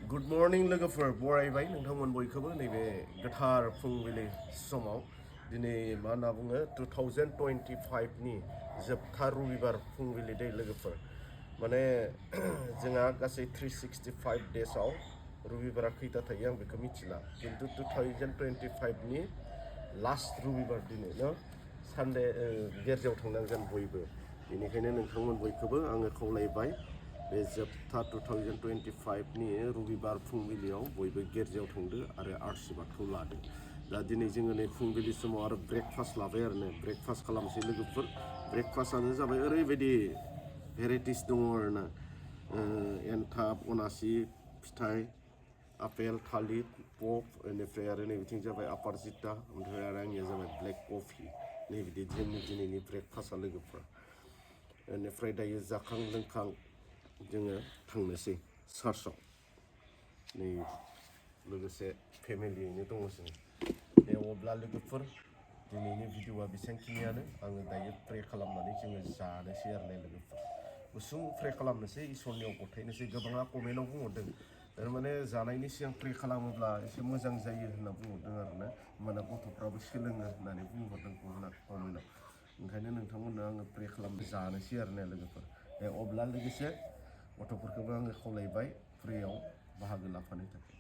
Good morning लोगोफोर बरायबाय नोंथांमोन बयखौबो नैबे गोथार फुंबिलि समाव दिनै मा होनना बुङो 2025 नि जोबथा रबिबार फुंबिलि दै लोगोफोर माने जोंहा गासै 365 डेजआव रबिबारा खैथा थायो आं बेखौ मिथिला खिन्थु 2025 नि लास्ट रबिबार दिनै न सानडे गेरजायाव थांनांगोन बयबो बेनिखायनो नोंथांमोन बयखौबो आङो खावलायबाय बे जोबथा 2025 नि रबिबार फुंबिलियाव बयबो गेरजायाव थांदो आरो आशीर्बादखौ लादो दा दिनै जोङो नै फुंबिलि समाव आरो ब्रेकफास्ट लाबाय आरो ने ब्रेकफास्ट खालामसै लोगोफोर ब्रेकफास्टआनो जाबाय ओरैबायदि भेराइटिस दङ आरोना एन्थाब अनासि फिथाइ आपेल थालिर पप बेनिफ्राय आरो नै बिथिं जाबाय आपारजिता ओमफ्राय आरो आंनिया जाबाय ब्लेक कफि नै बिदि जोंनि दिनैनि ब्रेकफास्टआ लोगोफोर बेनिफ्राय दायो जाखां लोंखां जोङो थांनोसै चार्चआव नै लोगोसे फेमिलियैनो दङ जों दे अब्ला लोगोफोर दिनैनि भिडिअआ बेसेबांखिनियानो आङो दायो प्रे खालामनानै जोङो जानोसै आरो ना लोगोफोर गुसुं प्रे खालामनोसै इसोरनियाव गथायनोसै गोबाङा कमेन्टआव बुंहरदों थारमाने जानायनि सिगां प्रे खालामोब्ला एसे मोजां जायो होनना बुंहरदों आरो ना होमबाना गथ'फ्राबो सोलोङो होननानै बुंहरदों कमेन्टआव ओंखायनो नोंथांमोननो आङो प्रे खालामनो जानोसै आरो ना लोगोफोर दे अब्ला लोगोसे गथ'फोरखौबो आङो खावलायबाय प्रेयाव बाहागो लाफानो थाखाय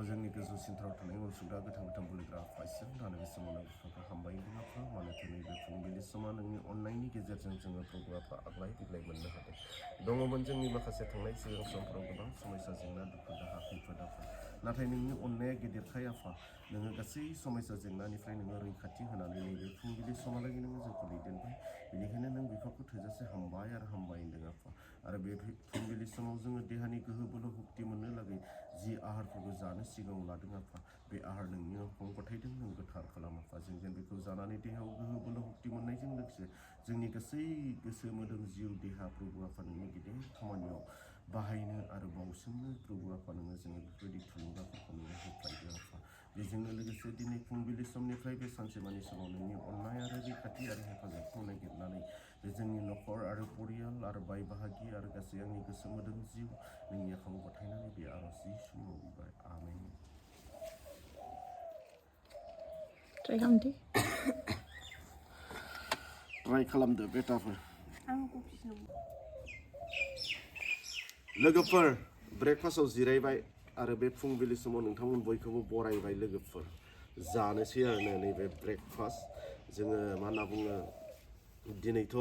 जोंनि गोजौसिनथाराव थानाय अनसुंग्रा गोथां बोलोग्रा आफा इसोर होननानै बे समावनो बिफाखौ हामबायदों आफा मानोथो नैबे फुंबिलि समा नोंनि अननायनि गेजेरजों जोङो प्रभु आफा आग्लाय बिग्लाय मोननो हादों दङमोन जोंनि माखासे थांनाय सिगां समफोराव गोबां समयसा जेंना दुखु दाहा खैफोद आफा नाथाय नोंनि अननाया गेदेरखाय आफा नोङो गासै समयसा जेंनानिफ्राय नोङो रैखाथि होनानै नैबे फुंबिलि समालागै नोङो जोंखौ दैदेनबाय बेनिखायनो नों बिफाखौ थोजासे हामबाय आरो हामबाय होनदों आफा आरो बे फुंबिलि समाव जोङो देहानि गोहो बोलो सक्ति मोननो लागै जि आहारफोरखौ जानो सिगाङाव लादों आफा बे आहार नोंनि न'खौ गथायदों नों गोथार खालाम आफा जों जेन बेखौ जानानै देहायाव गोहो बोलो सक्ति मोननायजों लोगोसे जोंनि गासै गोसो मोदोम जिउ देहा प्रभु आफा नोंनि गिदिर खामानियाव बाहायनो आरो बावसोमनो प्रभु आफा नोङो जोङो बेफोरबायदि थुलुंगाफोरखौ नोङो होफ्लायदो आफा बेजोंनो लोगोसे दिनै फुंबिलि समनिफ्राय बे सानसेमानि समाव नोंनि अननाय आरो रैखाथि आरो हेफाजाबखौ नागिरनानै बे जोंनि न'खर आरो परियाल आरो बाय बाहागि आरो गासै आंनि गोसो मोदोम जिउ नोंनि आखायाव गथायनानै बे आर'ज जिसुमुआव बिबाय आमेन ट्राइ खालामदो बेटाफोर लोगोफोर ब्रेकफास्टआव जिरायबाय आरो बे फुंबिलि समाव नोंथांमोन बयखौबो बरायबाय लोगोफोर जानोसै आरो नैबे ब्रेकफास्ट जोङो मा होनना बुङो दिनैथ'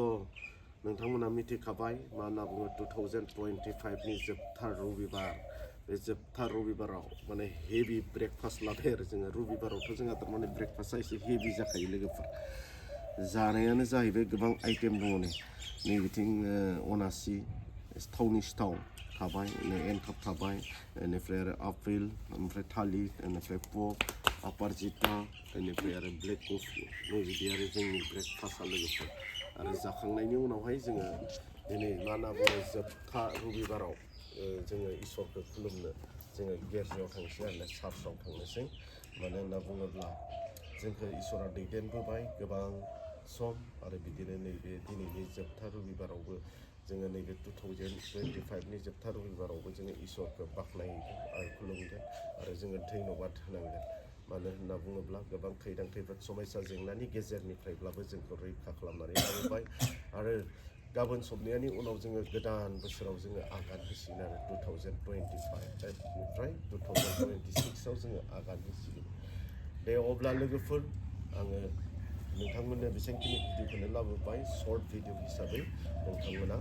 नोंथांमोना मिथिखाबाय मा होनना बुङो 2025 नि जोबथा रबिबार बे जोबथा रबिबाराव माने हेभि ब्रेकफास्ट लाबाय आरो जोङो रबिबारावथ' जोंहा थारमाने ब्रेकफास्टआ एसे हेभि जाखायो लोगोफोर जानायानो जाहैबाय गोबां आइटेम दङ नै बिथिं अनासि थावनि सिथाव थाबाय एन्थाब थाबाय बेनिफ्राय आरो आपेल ओमफ्राय थालिर बेनिफ्राय पप आपारजिता बेनिफ्राय आरो ब्लेक कफि नैबिदि आरो जोंनि ब्रेकफास्टआ लोगोफोर आरो जाखांनायनि उनावहाय जोङो दिनै मा होनना बुङो जोबथा रबिबाराव जोङो इसोरखौ खुलुमनो जोङो गेरजायाव थांसै आरो चार्चआव थांनोसै मानो होनना बुङोब्ला जोंखौ इसोरा दैदेनबोबाय गोबां सम आरो बिदिनो नैबे दिनैनि जोबथा रबिबारावबो जोङो नैबे 2025 नि जोबथा रबिबारावबो जोङो इसोरखौ बाख्नायगोन आरो खुलुमगोन आरो जोङो धन्यबाद होनांगोन मानो होनना बुङोब्ला गोबां खैदां खैफोद समयसा जेंनानि गेजेरनिफ्रायब्लाबो जोंखौ रैखा खालामनानै लाबोबाय आरो गाबोन सबनियानि उनाव जोङो गोदान बोसोराव जोङो आगान होसिगोन आरो 2025निफ्राय 2026आव जोङो आगान होसिगोन दे अब्ला लोगोफोर आङो नोंथांमोननो बेसेबांखिनि भिडिअखौनो लाबोबाय सर्ट भिडिअ हिसाबै नोंथांमोना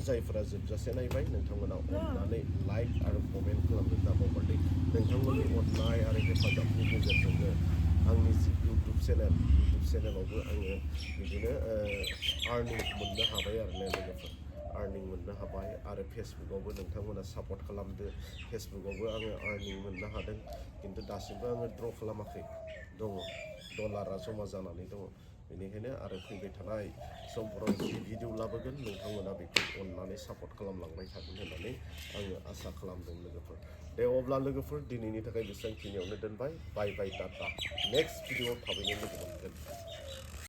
जायफोरा जोबजासे नायबाय नोंथांमोना अननानै लाइक आरो कमेन्ट खालामनो दाबावबाय नोंथांमोननि अननाय आरो हेफाजाबनि गेजेरजोंनो आंनि जि इउटुब चेनेलावबो आङो बिदिनो आर्निं मोननो हाबाय आरो ना लोगोफोर आर्निं मोननो हाबाय आरो फेसबुकआवबो नोंथांमोना सापर्ट खालामदो फेसबुकआवबो आङो आर्निं मोननो हादों खिन्थु दासिमबो आङो ड्र' खालामाखै दङ डलारा जमा जानानै दङ बेनिखायनो आरो फैबाय थानाय समफोराव जि भिडिअ लाबोगोन नोंथांमोना बेखौ अननानै सापर्ट खालामलांबाय थागोन होननानै आङो आसा खालामदों लोगोफोर दे अब्ला लोगोफोर दिनैनि थाखाय बेसेबांखिनियावनो दोनबाय बाय बाय टाटा नेक्स्ट भिडिअआव थाबैनो लोगो मोनगोन